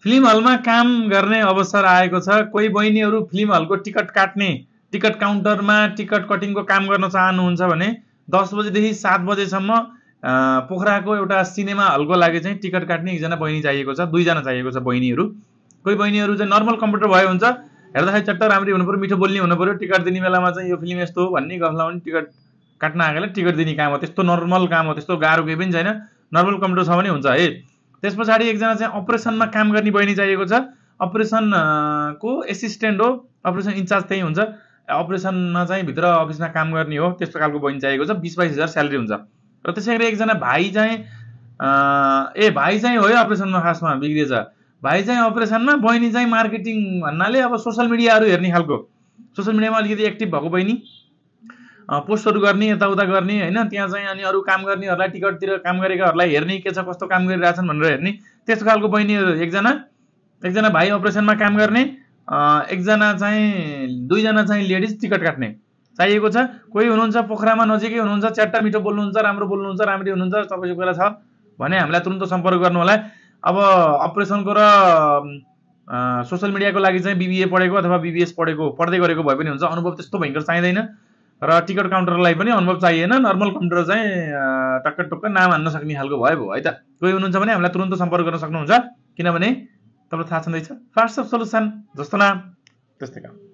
Film हलमा काम गर्ने अवसर आएको छ। कोही बहिनीहरू फिल्म हलको टिकट काट्ने, टिकट काउन्टरमा टिकट कटिङको काम गर्न चाहनुहुन्छ भने 10 बजेदेखि 7 बजेसम्म पोखराको एउटा सिनेमा हलको लागि चाहिँ टिकट काट्ने एकजना बहिनी चाहिएको छ, 2 जना चाहिएको छ बहिनीहरू। कोही बहिनीहरू चाहिँ नर्मल कम्प्युटर भयो हुन्छ, हेर्दाखेरि चट्ट राम्ररी हुनु पर्यो, मिठो बोल्ने हुनु पर्यो, टिकट दिने बेलामा चाहिँ यो फिल्म यस्तो हो भन्ने गफ लाउने, टिकट काट्न आएकोलाई टिकट दिने काम हो। त्यस्तो नर्मल काम हो, त्यस्तो गाह्रो केही पनि छैन। नर्मल कम्प्युटर छ भने हुन्छ है। त्यस पछाडि एकजना चाहिँ अपरेसनमा काम गर्ने बहिनी चाहिएको छ। अपरेसन को एसिस्टेन्ट हो, अपरेसन इन्चार्ज त्यही हुन्छ। अपरेसनमा चाहिँ भित्र अफिसमा काम गर्ने हो, त्यस्तो खालको बहिनी चाहिएको छ। 20-22 हजार स्यालेरी हुन्छ। र त्यसै गरी एकजना भाइ चाहिँ भाइ चाहिँ हो अपरेसनमा खासमा बिग्रिएछ। भाइ चाहिँ अपरेसनमा, बहिनी चाहिँ मार्केटिङ भन्नाले अब सोसल मिडियाहरू हेर्ने खालको, सोसल मिडियामा अलिकति एक्टिभ भएको बहिनी, पोस्टहरू गर्ने, यताउता गर्ने होइन, त्यहाँ चाहिँ अनि अरू काम गर्नेहरूलाई, टिकटतिर काम गरेकाहरूलाई हेर्ने, के छ कस्तो काम गरिरहेछन् भनेर हेर्ने, त्यस्तो खालको बहिनीहरू एकजना भाइ अपरेसनमा काम गर्ने, एकजना चाहिँ 2 जना चाहिँ लेडिज टिकट काट्ने चाहिएको छ। कोही हुनुहुन्छ पोखरामा नजिकै हुनुहुन्छ, च्याट्टा मिठो बोल्नुहुन्छ, राम्रो बोल्नुहुन्छ, राम्ररी हुनुहुन्छ, तपाईँको कुरा छ भने हामीलाई तुरुन्त सम्पर्क गर्नु होला। अब अपरेसनको र सोसल मिडियाको लागि चाहिँ बीबीए पढेको अथवा बीबीएस पढ्दै गरेको भए पनि हुन्छ। अनुभव त्यस्तो भयङ्कर चाहिँदैन र टिकट काउन्टरलाई पनि अनुभव चाहिएन। नर्मल कम्प्युटर चाहिँ टक्क टक्क नाम हान्न सक्ने खालको भयो है त। कोही हुनुहुन्छ भने हामीलाई तुरुन्त सम्पर्क गर्न सक्नुहुन्छ, किनभने तपाईँलाई थाहा छँदैछ फास्ट सल्युसन जस्तो नाम त्यस्तै काम।